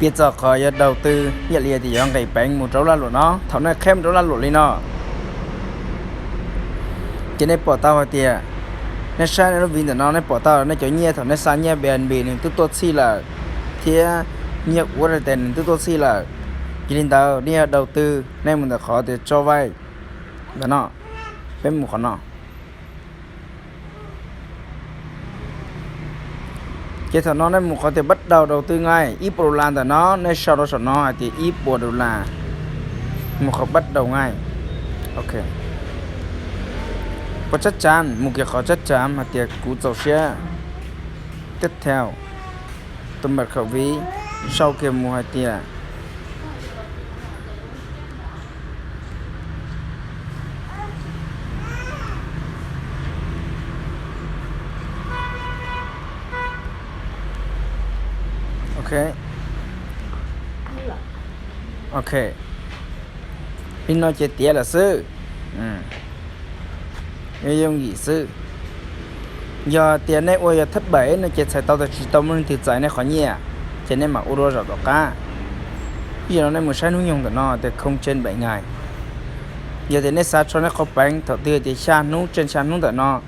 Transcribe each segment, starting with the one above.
Piv txoj qhov yog daus tw, yam li tias yuav nqis peev mus rau laj luam no, thaum nej qheb mus rau laj luam li no, ces nej pom tau hais tias, nej saib nej lub viv ntawm no nej pom tau nej cov nyiaj, thaum nej xa nyiaj Airbnb nws twb tuaj txhij lawm, thiab nyiaj ua rau tes nws twb tuaj txhij lawm. Yog li ntawd nej yog daus tw, nej mus ntawm qhov tias tso vai ntawm no, peb mus qhov no. Ces thaum no nej mus qhov tias bắt đầu đầu tư ngay, ib puas dollar ntawm no, nej sau rau saum no hais tias ib puas dollar, mus qhov bắt đầu ngay. Ok, puas chắc chắn, mus kiag qhov chắc chắn hais tias kuv txaus siab. Tiếp theo, tôi mật khẩu ví, sau kiag mus hais tias Ok. Ok, li no ces tiav lawm xwb. Yooj yim xwb. Yog tias nej ua yog thib peb no ces txhais tau tias tsis tau muaj leej twg txais nej qhov nyiaj, ces nej mam ua dua zaum tom qab. Yog no nej mus saib hnub nyoog ntawm no tias không trên bảy ngày. Yog tias nej xav rho nej qhov peev thaum twg tias xya hnub trên xya hnub ntawm no,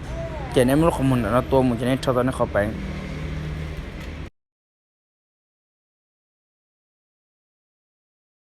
ces nej muab lub qhov muag ntawm no tua mus ces nej rho tau nej qhov peev.